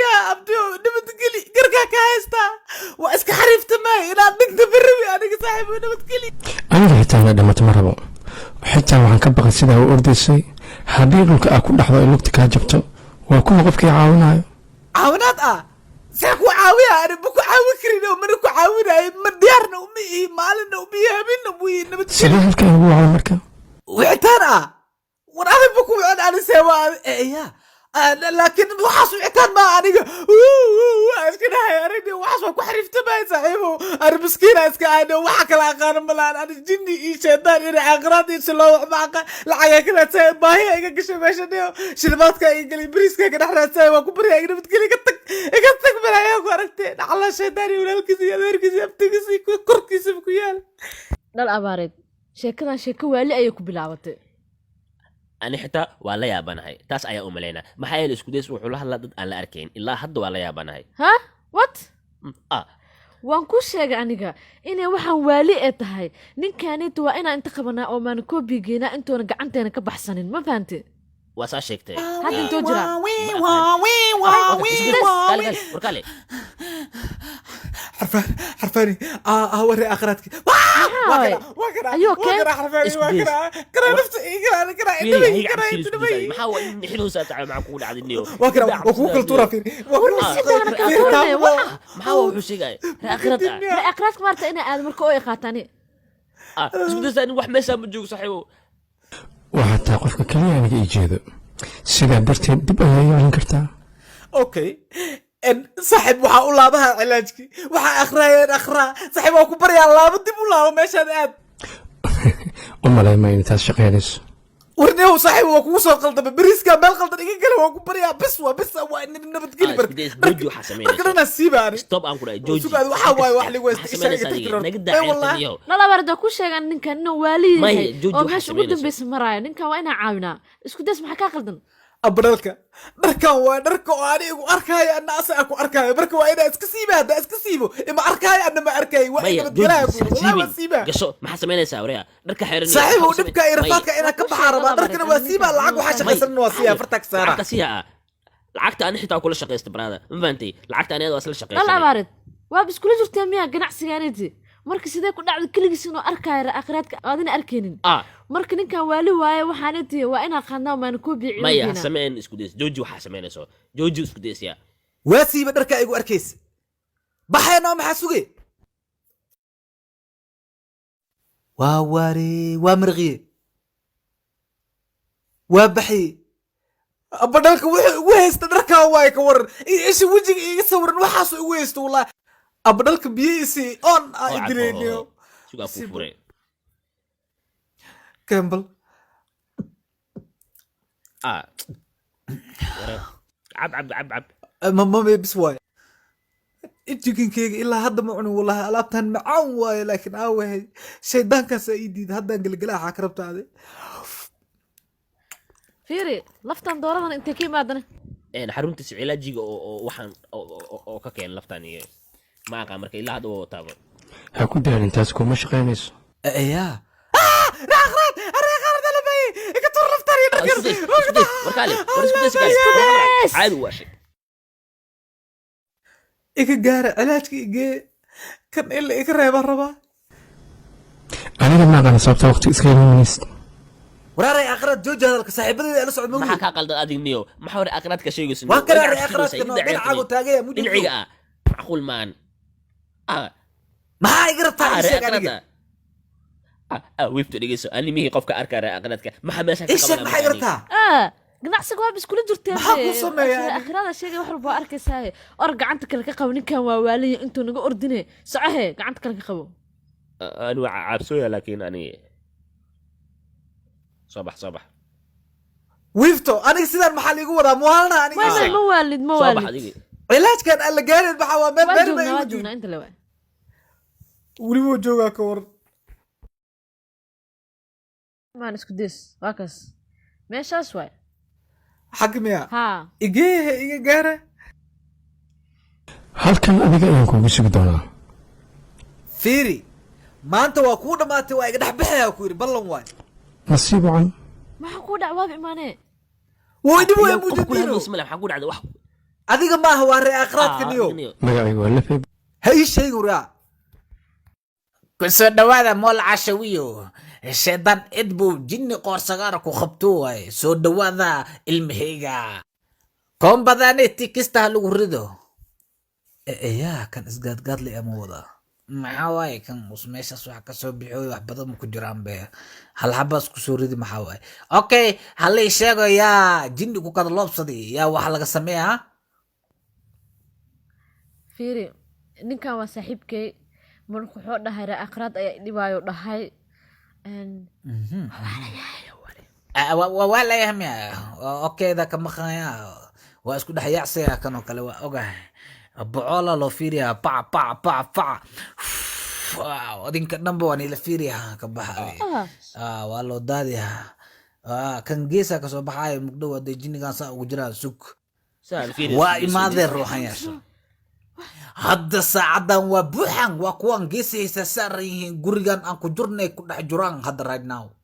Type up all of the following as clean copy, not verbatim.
Yaa abdiyo, nabadgeli, garkaa ka haystaa. Waa iska xariiftamay inaad dhigta barabi aniga, saaxiibo, nabadgeli. Aniga xitaa inay dhimato ma rabo. Xitaa waxaan ka baqay sidaa u ordaysay, haddii dhulka aa ku dhacdo ay lugta kaa jabto, waa kuwa qofkii caawinayo. Caawinaad ah? See ku caawiya? Ani ma ku caawin karin oo mana ku caawinayo. Ma diyaarna uma ihi, maalinna uma ihi, habeenna uma ihi. Nabadgeli. Sidee halkan ugu wacday marka? Wicitaan ah? War adig ma ku wicin ani. See waa ya, laakiin waxaas wicitaan maa. Aniga waa iska dhahay aragni, waxaas waa ku xariiftamay, saaxiibo. Ani miskiina iska ahno, waxa kala aqaano malaan. Ani jinni iyo shaydaan iyo aakhiraad iyo si loo wax ma aqaan. Lacagaa ka raadsaya, baahiya iga gashay meesha dhiyo, shilimaadka iga gelay, bariiska ka dhex raadsaya. Waa ku baryaa, iga nabadgeli, iga tag, iga tag. Balaayaa ku aragtee, dhacla shaydaan iyo walaalkiisa iyo adeerkiisa iyo abtigiisa iyo korkiisaba ku yaal. Dhal abaareed, sheekadan sheeko waali ayay ku bilaabatay. Ani xitaa waa la yaabanahay, taas ayaa u malaynaa. Maxaa yeele, isku days wuxuu la hadlaa dad aan la arkayn. Ilaa hadda waa la yaabanahay. Ha, what? Ah. Waan kuu sheegay aniga inay waxaan waali ee tahay. Ninkaanita waa inaan inta qabanaa oo maanakoobi geynaa intoona gacanteena ka baxsanin. Ma fahante? Waa saa sheegtay. Hadda intoo jira? Warkaale. Xarfaan, xarfaani, ah, warre aakhiraadki. Waay? Are you okay? Isku days. Maxaa waa in xilhoosaa tahay? Maxaa kugu dhacday, niyo? Waa kana, waa kugu kala tuuraa, fiiri. Sidaan kala tuuranaya, waxa. Maxaa waa wuxuu sheegaya ree aakhirad ah? Re aakhiraadka maarta inay aado marka oo iqaatani. Ah, isku daysaa nin wax meeshaa ma joogo, saaxiibo. Waxaad tahay qofka keliya aniga ii jeedo, sidaa darteed dib ayaa ii celin kartaa. Okay, saaxiib, waxaa u laabaha cilaajkii, waxaa akhrayeen akhraa. Saaxiib, waa ku baryaa, laabo, dib u laabo meeshaan aad. U maleyma inay taas shaqaynayso. Warnehow saaxiib, waa kugu soo qaldamay, beriiskaa meel qaldan iga gala. Waa ku baryaa, bis waa bis, waa nabadgeli. Ah, isku days, jooji waxaa samaynayso. Marka dhanaa siiba ani. Stop aan ku dhahay, jooji. Sugaad, waxaa waaye wax ligu haysta. Maxaa samaynaysaa Isha iga adiga? tirtir. Naga Eh, daa wallahi. ceertan iyo Dhal abaareed, waa kuu sheegan ninkan inuu waali Maya, yahay jooji oo waxaa meesha ugu samaynayso. dambeysa maraayo. Ninkan waa inaan caawinaa. Isku days, maxaa kaa qaldan? Abadhalka dharkan waa dharka oo ani igu arkaayo, anna asaga ku arkaayo. Marka waa inaa iska siiba. Haddaa iska siibo, ima arkaayo, anna ma arkaayo. Waa Maya, nabadgelaya jooji. ku wallahi waa Siibin. Siiba. Gasho, maxaa samaynaysaa, wareya dharka xeeran? Saaxiib, oo dhibka iyo rafaadka inaan ka baxaa rabaa. Dharkana waa siiba, lacag waxaa shaqaysanana waa siiya, fartaa ka saara. Lacagta siya ah, lacagta ani xitaa kula shaqaysta, brother. Ma fahantay? Lacagta ani waa isla Dhal shaqaysanay. abaareed, waaba iskula jirtaa miyaa ganacsigaaniti? Marka sidee ku dhacda keligiis inuu arkaayo aakhiraadka aadina arkaynin? Ah. Marka ninkan waali waaye, waxaaniti waa inaan qaadnaa maanakoobi. Maya, ha ciidankeena. sameyn. Isku days, jooji waxaa samaynayso, jooji, isku days ya. Waa siiba dharka igu arkaysa, baxayna. Maxaa suge? Waa waare, waa marqiye, waa baxye. Aba dharka wuxuu igu haysta dharkaa waaye. Ka waran iyo isha wejiga iiga sawiran? Waxaasuu igu haysta wallahi. Aba dharka biyihiisii oon aa Oo cad, idilayniyo. oo sugaa kuu furay. Campbell. Ah, ware, cab, cab, cab, cab. Mame, bis waaye. Chickenkeyga ilaa hadda ma cunin wallahi. Alaabtan macaan waaye, laakiin aawahay shaydaankaasaa ii diida. Haddaan gelgelaha xaa ka rabta ade? Fiiri, laftan dooradan intay ka imaadana? Xaruntiisa cilaajiga oo waxaan oo ka keen laftan iyo ma aqaan. Marka ilaa hadda waa wataaba. Ha ku daalin, taas kuma shaqaynayso. Ya, reaqraad, reaqraad alabay, iga tur laftan iyo Ah, isku dharkan. days, isku days, warkaale, war isku days, Isku days! Caadi waa shay. Iga gaara, cilaajka igee, kan ila iga reebaan rabaa. Aniga ma aqaana sababta waqti iska imanaysid. Waraaray aakhiraad, jooji hadalka. Saaxiibadeeda la socod. Maxaa Mawlid. kaa qaldan adig, niyo? Maxaa hore aakhiraadka sheegayso? Waa kana ree aakhiraadka noo dhinacaagu taagaya mujid. Dhinaciga ah, macquul maan ah. Maxaa iga rabtaa? Ah, ii ree sheeg aniga. aakhiraadka ah, ah, wiifto, dhegeyso. Ani mihii qofka arkaa ree aakhiraadka. Maxaa meesha ka Ii sheeg. qabanaa Maxaa iga marka aniga? rabtaa? Ah, ganacsiga waaba iskula jirteen. Maxaa kuu sameeyaa aniga? Akhirada sheegay, wax walba waa arkaysaaye. Or gacanta kale ka qabo, ninkan waa waalaya intuu naga ordine. Socohe, gacanta kale ka qabo. Ah, ani waa cabsooya, laakiin ani soo bax, soo bax. Wiifto, aniga sidaan maxaa liigu wadaa? Muhaalna aniga, ii Wayna sheeg. Ma waalid, ma Soo bax. waalid. Adigi. Cilaajkan aan la gaarin maxaa waa meel Waa meel ma joognaa, igu waa joogin. joognaa inta le waay. Weli wuu joogaa, ka waran? Maan isku days, waa kaas meeshaas waay. Xagga miya? Haa. Igeehe, iga gaara. Halkan adiga ayaan kuugu sugi doonaa. Fiiri, maanta waa kuu dhammaatay, waa iga dhex baxayaa ku yidhi, ballan waay. Nasiib wacan. Maxaa kuu dhac? Waaba imaanee. Wuu idhib waaya. Qof kula Muujadiino. hadlaysa male. Maxaa ku dhacday wax? Adiga maaha, waa ree aakhiraadka niyo. Magacaygu waa Lafey. Ha ii sheegi, waraa. Kusoo dhawaada mool cashawiyo. Shaydaan cidbuu jinni qoorsagaara ku qabto waaye. Soo dhawaada ilmahayga. Koombadaane tikista ha lagu rido. Yaa kan isgaadgaadle ama wadaa? Maxaa waaye kan us meeshaas wax ka soo bixooy? Wax badan ma ku jiraan be, hal xabaas kusoo ridi. Maxaa waaye? Okay, hala ii sheego, yaa jinni ku kada loobsaday? Yaa waxa laga sameeyaa? Fiiri, ninkan waa saaxiibkay. Marka wuxuu dhahay ree akhraad ayaa idhibaayo dhahay. Waa layahay miya? Okeyda ka maqanya, waa isku dhex yaacsaya. Kan oo kale waa ogahay, bocoola loo fiiriyaa, pac pac pac pac. Wow, adinka dhanba waa niila fiiriyaa, ka baxa. Waa loo daadiyaa. Kan geesa kasoo baxaayo mugdhow hadday jinnigan saa ugu jiraan. Sug, waa imaadeen ruuxanyaasha hadda saacadan, waa buuxan, waa kuwan geesaysa saaran yihiin gurigan aan ku jirnay, ku dhex juraan hadda right now.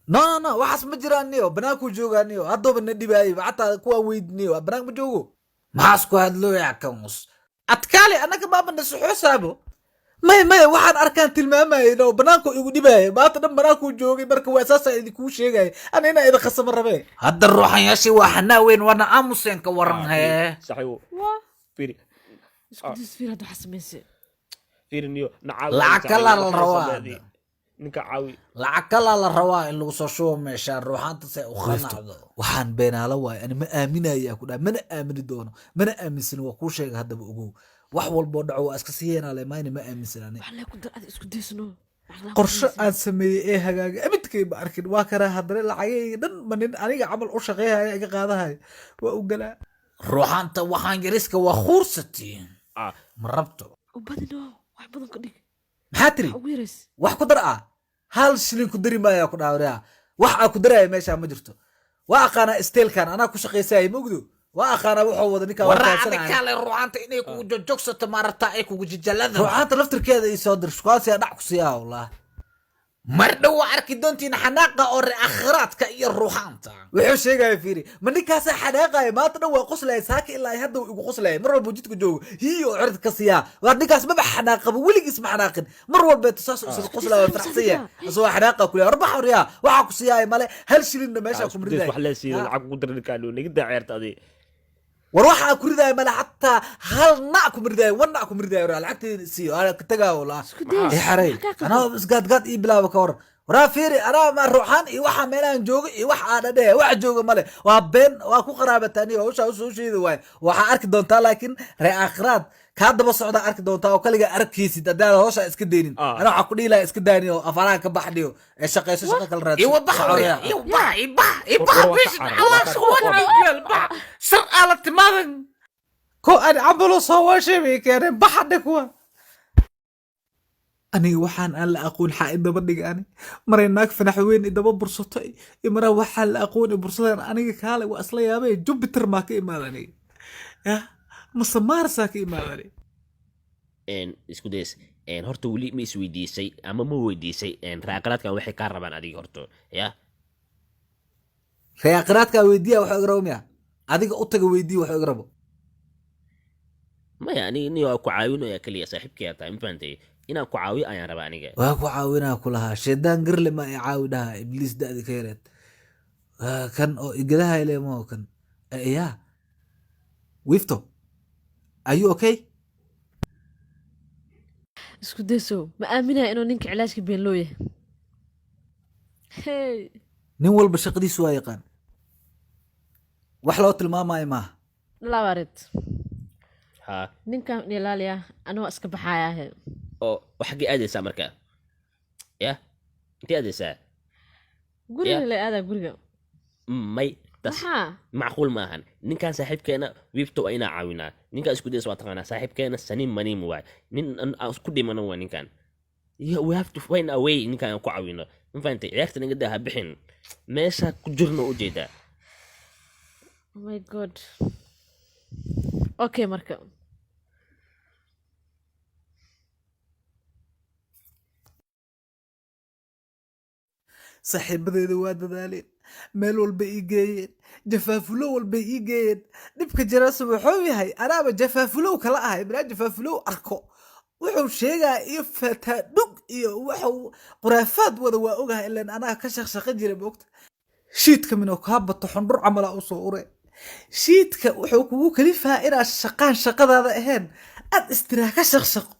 No, no, no, waxaas ma jiraan niyo. Banaankuu joogaa niyo, haddooba na dhibaayay xataa kuwaan weydiniyo, banaanka ma joogo. Maxaas ku hadlooyaa kan us? Adkaale, annaga maaba nasaxoosaabo. Maya, maya, waxaan arkaan tilmaamayay no, banaanku igu dhibaaya maanta dhan, banaankuu joogay. Marka waa saasaa idinkuu sheegaya, ana inaa idin khasama rabee. Hadda ruuxanyaashii waa xanaaweyn, waana aamuseen, ka waran hee? Saaxiibo, waa fiiri. Isku dis, fiir hadda waxaa samaysay. Fiiri niyo, nacaawi. Lacag kalaa la rabaa. Ninka caawi. Lacag kalaa la rabaa in lagu soo shubo meesha ruuxaanta say u qanacdo. Waxaan beenaalo waaye, ani ma aaminaya ku dhaha, mana aamini doono, mana aaminsani. Waa kuu sheega haddaba, ogow, wax walboo dhaco waa iska sii yeenaale mayna, ma aaminsan ani. Wax lee ku dar, adi isku daysno. Qorsho aan sameeyey ee hagaaga abidkay ma arkin. Waa karaa haddana lacagayga dhan ma nin aniga camal u shaqeynaya iga qaadahaya waa u galaa. Ruuxaanta waxaan yariska waa khuursati, ma rabto. U badino, wax badan ka dhig. Maxaa tiri? Wax ugu yarays. Wax ku dar ah, hal shilin ku dari maaya ku dhaawariyaa. Wax aa ku daraya meeshaa ma jirto. Waa aqaanaa steelkan, anaa ku shaqaysaya, ma ogdo? Waa aqaanaa wuxuu wada ninkaa, waa Waraa fahansanaya. Adikaale ruuxaanta inay kugu jojogsato ma rabtaa, ay kugu jijalada? Ruuxaanta laftirkeeda ii soo dir, shukaansiyaa dhac ku siiyaa wallah. Mar dhow waa arki doontiin xanaaqa oo re akhiraadka iyo ruuxaanta. Wuxuu sheegaya fiiri, ma ninkaasaa xanaaqaya? Maanta dhan waa qoslaya, saaka ilaa hadda wuu igu qoslaya. Mar walba jidka joogo hiyo cird ka siiyaa. Waa ninkaas maba xanaaqaba, weligiis ma xanaaqin. Mar walba saas isaga qoslaya, waa faraxsan yahay, asagoo xanaaqa kuleeya. Warbax horyaa, waxaa ku siyaaya male, hal shilinna meeshaa kuma Wax ridaaya. lee siiyo, lacag ugu dar ninkaan, naga daa ceerta adi. War waxaa ku ridaaya male, xataa hal nac kuma ridaaya, wan nac kuma ridaaya. Waraa lacagteeda siiyo, ana ka tagaa wallah. Isku days. I xaray. Maxaa kaa qaldan? Anaa isgaadgaad ii bilaaba, ka waran? Waraa fiiri, anaa ma ruuxaan iyo waxa meelahan jooga iyo wax aadha dhehe wax jooga male, waa been, waa ku qaraabataan iyo hawshaa usoo sheedi waaye. Waxaa arki doontaa, laakiin ree aakhiraad kaa daba socdaa arki doontaa oo kaligaa arkaysid haddaad hawshaa iska daynin. Anaa waxaa ku dhihi lahaa iska daaniyo, afaraha ka baxdhiyo ee shaqayso, shaqo kala raadso. Iwa bax. Socoyaa. Iwa bax, ibax, ibax. War- war Meesha ka carar, calaasha war ka wanaagyaal bax sar aala timaadan. Ko aan camalo soo waashay bay keeneen, baxadhe kuwa. Aniga waxaan aan la aqoon xaa idaba dhiga. Ani maray naag fanaxweyn idaba bursato iyo maraa waxaan la aqoon i bursadeen. Aniga kaale waa isla yaabay. Jupiter maa ka imaada aniga ya, mase Marsaa ka imaada aniga? Isku days, horta weli ma isweydiisay ama ma weydiisay raaqaraadkan waxay kaa rabaan adiga horto ya? Reeqiraadkaa weydiiya waxuu iga rabo miya? Adiga u taga, weydiiya waxuu iga rabo. Maya, aniga ni waa ku caawinaya keliya, saaxiibkaya tahay, ma fahantay? Inaan ku caawiyo ayaan rabaa aniga. Waa ku caawinaa ku lahaa, shaydaan garle ma i caawi dhaha, ibliis da'di ka yareed. Waa kan oo igadaha ilemo kan ya. Wifto, are you okay? Isku daysow, ma aaminaya inuu ninka cilaajka been loo yahay? Hey. Nin walba shaqadiisu waa yaqaan, wax loo tilmaamayo maaha. Laabarid. Ha. Ninkan ilaaliya, anoo iska baxayaahe. Oo xaggee aadaysaa marka ya? Intee aadaysaa? Guriga. Yeah. La aadaa guriga. May, tas maxaa? Macquul maahan. Ninkan saaxiibkeena wiifto waa inaa caawinaa. Ninkan isku days waa taqaanaa, saaxiibkeena saniim maniim waay, nin aan isku dhimano waa ninkan. Yeah, we have to find a way ninkan aan ku caawino, ma fahantay? Ciyaarta naga daa, ha bixin, meesha ku jirna u jeedaa. Oh my God, okay, marka Saaxiibadeeda waa dadaaleen. Meel walba ii geeyeen, jafaafulo walba ii geeyeen. Dhibka jirase wuxuu yahay, anaaba jafaafulow kala ahay. Minaa jafaafulow arko wuxuu sheegaa iyo fataadhug iyo wuxuu khuraafaad wada waa ogahay, ilaan anaa ka shaqshaqan jira, moogta. Shiidka minuu kaa bato, xundhur camala usoo ure. Shiidka wuxuu kugu kalifaa inaad shaqaan shaqadaada ahayn aad istiraa ka shaqshaqo.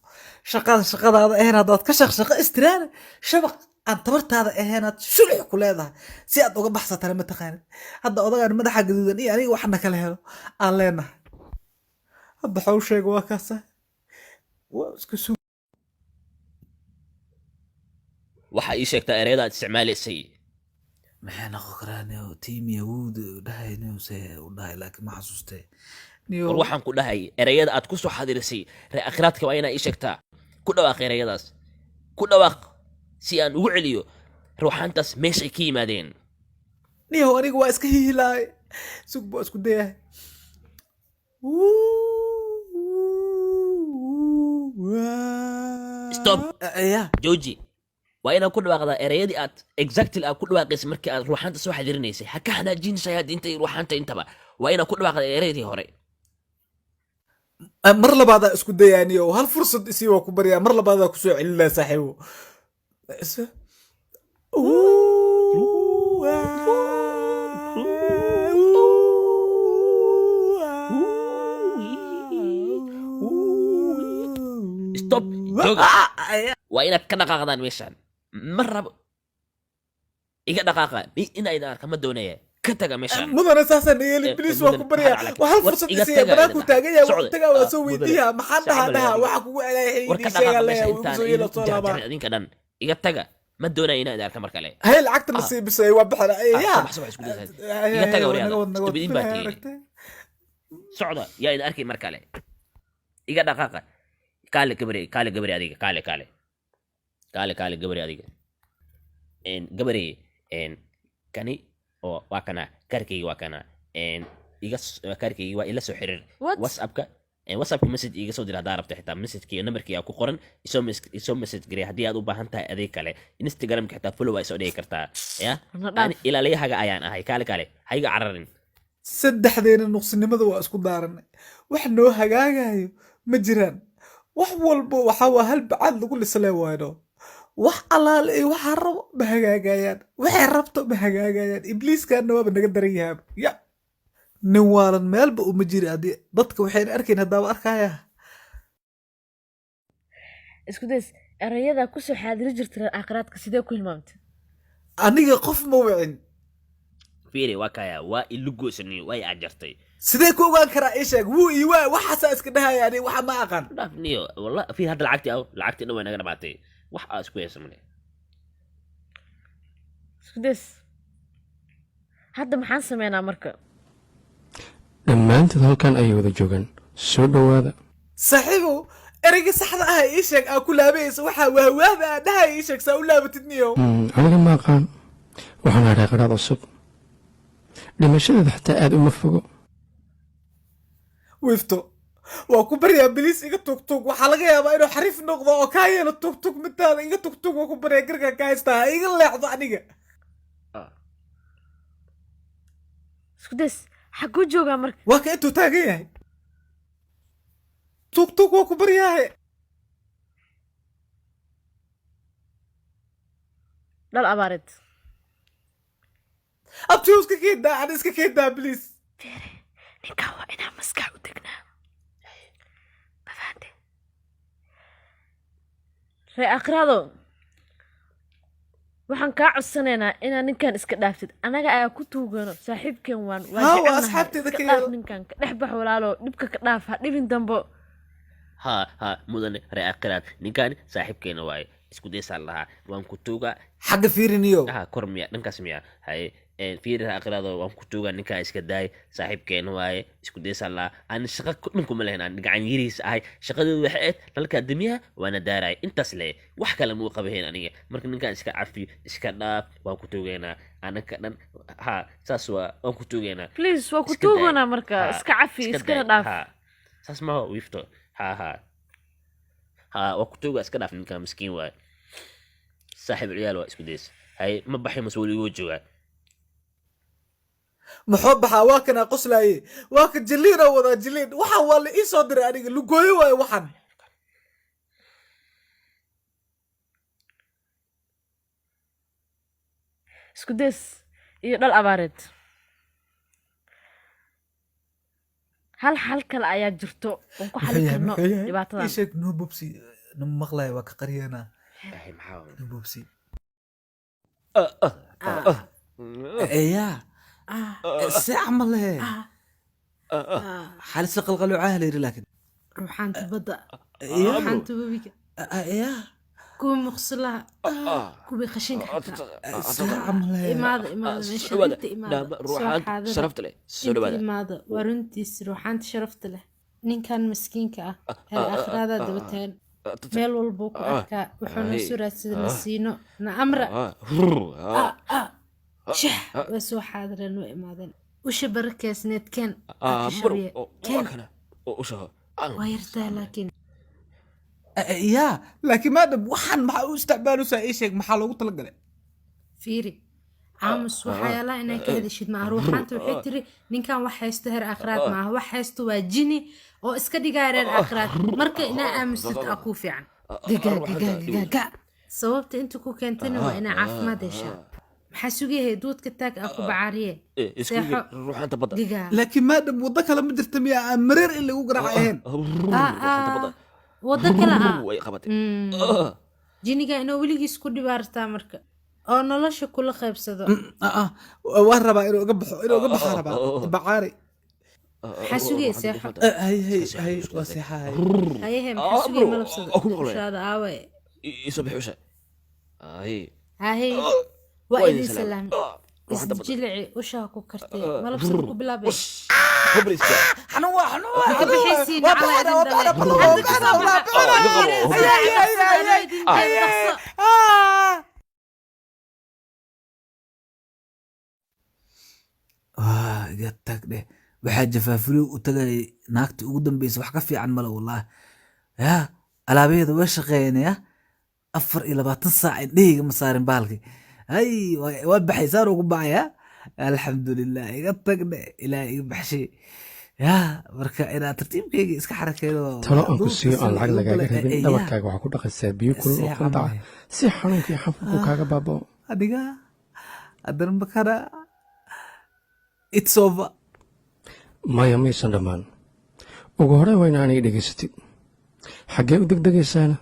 Shaqaan shaqadaada ahayn haddaad ka shaqshaqo istiraana, shabaq aan tabartaada ahayn aad shulix ku leedahay, si aad uga baxsatana ma taqaanid. Hadda odagaan madaxa gaduudan iyo aniga waxna kala helo aan leenahay. Hadda xaw sheega, waa kaasa, waa iska sug. Waxaa ii sheegtaa ereyada aad isticmaalaysay. Maxay noqon karaa, niyo? Tiim Yahuud dhahay, niyo, se u dhahay, laakiin ma xasuustee, niyo. War waxaan ku dhahay, ereyada aad ku soo xadirisay ree akhiraadka waa inaa ii sheegtaa. Ku dhawaaq ereyadaas, ku dhawaaq si aan ugu celiyo ruuxaantaas meeshay ka yimaadeen. Niyow, aniga waa iska hihilaay. Sug, baa isku dayahay. Stop. Ya. Jooji. Waa inaad ku dhawaaqdaa ereyadii aad exactly aad ku dhawaaqaysay markii aad ruuxaanta soo xadirinaysay. Ha ka xanaajin shayaadiinta iyo ruuxaanta intaba. Waa inaad ku dhawaaqdaa ereyadii hore. Mar labaadaa isku dayaa, niyow. Hal fursad isii, waa ku baryaa. Mar labaadaa kusoo celinaa, saaxiibo. Stop, jooga. Waa inaad ka dhaqaaqdaan meeshaan. Ma rabo, iga dhaqaaqa. Inaydan arka ma doonaya. Ka taga meeshaan. Mudane, saasaan yeelin. Eh, Please, waa ku mudane, baryaa. maxaa Waa hal war fursad iga isiiya. taga, Banaanku idin taagan yahay, waa socda. tagaa, waa Ah, soo mudane, weydiiya. Maxaan dhahaa? sacmal Dhahaa adiga. waxaa kugu celaahay. War ka idin sheegaa dhaqaaqa leeyahay, meesha wuu igu intaan soo yeelo, idin soo laabaa. jarjarin idinka dhan. Iga taga, ma doonaya inaan idin arka mar kale. Hay, lacagta na Ah. sii bisay, waa bixina. Ah, Ya. soo bax, soo bax, isku daysaa. Iga taga, waryaada. Stupidin baa tihiin. Socda, yaa idin arkay mar kale. Iga dhaqaaqa. Kaale gabare, kaale gabare adiga, kaale, kaale, kaale, kaale gabare adiga. Gabare, kani oo waa kana kaarkayga, waa kana. Iga kaarkayga waa ila soo xiriir. What? WhatsAppka, WhatsAppka message iiga soo dir haddaa rabto. Xitaa messageka iyo numberkii aa ku qoran. Isoo message garee haddii aad u baahan tahay adeeg kale. Instagramka xitaa follow waa isoo dhigi kartaa ya. Na dhaaf. Ani ilaaliyahaga ayaan ahay. Kaale, kaale, ha iga cararin. Saddexdeena nuqsinimada waa isku daaranay. Wax noo hagaagayo ma jiraan. Wax walba waxaa waa hal bacaad lagu lislee wayno. Wax allaale iyo waxaa rabo ma hagaagayaan, waxay rabto ma hagaagayaan. Ibliiskaana waaba naga daran yahaaba. Ya nin waalan meelba uma jiri. Haddii dadka waxayna arkayn haddaaba arkaya. Isku days, erayadaa kusoo xaadiri jirta reer aakhiraadka sidee ku hilmaamtay? Aniga qof ma wicin. Fiiri, waa kaya, waa ilu goosaniyo, waa i ajartay. Sidee ku ogaan karaa? Ii sheeg. Wuu iyo waa waxaasaa iska dhahaya. Aniga waxa ma aqaan. Dhaaf niyo, walla fiir hadda lacagtii aw, lacagtii dhan way naga dhamaatay. Wax aa isku haysa male. Isku days, hadda maxaan sameynaa marka? Dhammaantood halkan ayay wada joogaan. Soo dhowaada. Saaxiibow, ereyga saxda ah ii sheeg aa ku laabayaysa. Waxaa waahwaahda aa dhahaya ii sheeg saa u laabatid, niyow. Aniga ma aqaan. Waxaan ahay qaraad cusub. Dhimashadeeda xitaa aad uma fogo. Wiifto, waa ku baryaa, please, iga tugtug. Waxaa laga yaabaa inuu xariif noqdo oo kaa yeelo tugtug midaada. Iga tugtug, waa ku baryaa. Garkaa ka haystaa, ha iga leexdo aniga. Isku days, xaguu joogaa marka? Waa ka intuu taagan yahay. Tugtug, waa ku baryaahe. Dhal abaareed. Abtiyo, iska keendaa, ani iska keendaa, please. Ninkan waa inaan maskax u degnaa, ma fahante? Ree akhraado, waxaan kaa codsanaynaa inaad ninkan iska dhaaftid. Annaga ayaa ku tuugano, saaxiibkeen waan waa Haa, waa jecelnahay. asxaabteeda Iska ka dhaaf yeelo. ninkan, ka dhex bax walaalo, dhibka ka dhaaf, ha dhibin dambo. Ha ha, mudane ree akhiraad, ninkaani saaxiibkeena waaye. Isku daysaan lahaa, waan ku tuugaa. Xagga fiiriniyo. Ha, kor miya? Dhankaas miya? Haye, fiiri ree akhiraado, waan ku tuugaa. Ninkaa iska daay, saaxiibkeena waaye. Isku daysaan lahaa. Aan shaqa ku dhan kuma lahayn, aan gacan yariis ahay. Shaqadeedu waxay ahayd nalkaa damiyaha waana daaray, intaas le. Wax kale muu qabahayn aniga. Marka ninkaan iska cafi, iska dhaaf, waan ku tuugaynaa anaka dhan. Ha, saas waa, waan ku tuugaynaa. Please, waa ku Iska daay. tuuganaa marka. Ha, iska cafi, iska iskana daay. dhaaf. Ha, saas maha, wiifto. Ha ha ha, waa ku tuugaa. Iska dhaaf ninkaan, miskiin waaye, saaxiib ciyaal waa. Isku days. Haye, ma baxay mase weli wuu joogaa? Muxuu baxaa? Waa kanaa qoslaaye, waa ka jiliina wadaa jiliin. Waxaan waa la ii soo diray aniga, lugooyo waayo waxaan. Isku days iyo dhal abaareed. Hal xal kale ayaa jirto oon ku xalin karno dhibaatadan. Ii sheeg, noo bobsi, nama maqlaya, waa ka qariyana. Ay, maxaa? Noo bobsi ya si camal lehe xalisa qalqaluucaha la yidhi, laakiin Ruuxaanta badda, ya ruuxaanta webiga, ya kuwa muqsulaha, kuwii qashinka xataa. Si camal lehe. Imaada, imaada Soo meesha. dhawaada. Inta imaada. Dhaama, Soo ruuxaanta xaadira. sharafta leh, soo Inta dhawaada. imaada. Waa runtiis, ruuxaanta sharafta leh. Ninkan miskiinka ah heer aakhiraadaa daba taagan, meel walbuu ku arkaa, wuxuu noo soo raadsaday na siino na amra. Shax, way soo xaadireen, way imaadeen. Usha barakeysneed keen. Akashabiye keen. Waa yartaa laakiin. Ya, laakiin maadam, waxaan maxaa u isticmaalaysaa? Ii sheeg, maxaa loogu talagalay? Fiiri, aamus, waxyaalaha inaa ka hadashid maaha. Ruuxaanta waxay tiri ninkan wax haysto heer aakhiraad maaha, wax haysto waa jini oo iska dhigaya reer aakhiraad. Marka inaa aamustid aa kuu fiican. Gaga gaga gaga. Sababta inta ku keentana waa inaa caafimaad heshaa. Maxaa sugayahay? Duudka taag, aa ku bacaariye, seexo. Ruuxaanta badda. Gigaa. Laakiin maadam, waddo kale ma jirta miya aan mareer in lagu garaac ahayn? Waddo kale ah. Way qabatay. Jiniga inuu weligiis ku dhibaartaa marka oo nolosha kula qaybsado. Waan rabaa inuu iga baxo, inuu iga baxaa rabaa, bacaari. Maxaa sugaya? Seexo. Hay hay hay, waa seexahay. Hayehe, maxaa sugaya? Malabsada. Ku maqlaya. Ushaada aawe? Isoo bixi usha. Ay. Haye, waa idin salaamay. Isjilici, ushaa ku kartay, malabsada ku bilaabay. Xanuun waa, xanuun waa. Ka bixaysiin. Waa cala bixina, waa idin bixina, dhalay. bal waa Hadda bixina, kasoo waa baxa. bixina. Ay, ay, ay, ay, ay, Dhaqso. Ah. Waa iga tag dheh. Waxaa jafaafulow u tagayay naagta ugu dambeysa, wax ka fiican male wallahi. Ya alaabaheeda way shaqeeyeen, ya 24 saac indhahayga ma saarin bahalkii. Hay, waa baxay, saan ugu baxaya. Alxamdulilah, iga tag dheh, ilaahay iga baxshay. Ya marka inaad tartiibkayga iska xarakeedo. Talo aan ku siiyo aan lacag lagaaga rabin: dhabarkaaga waxaa ku dhaqaysaa biyo kulul oo qandaca si xanuunka iyo xanfurku kaaga baaba'o. Adiga haddana makana, it's over. Maya, maysan dhammaan. Ugu horey waa in aniga dhegaysatid. Xaggee u degdegaysaana?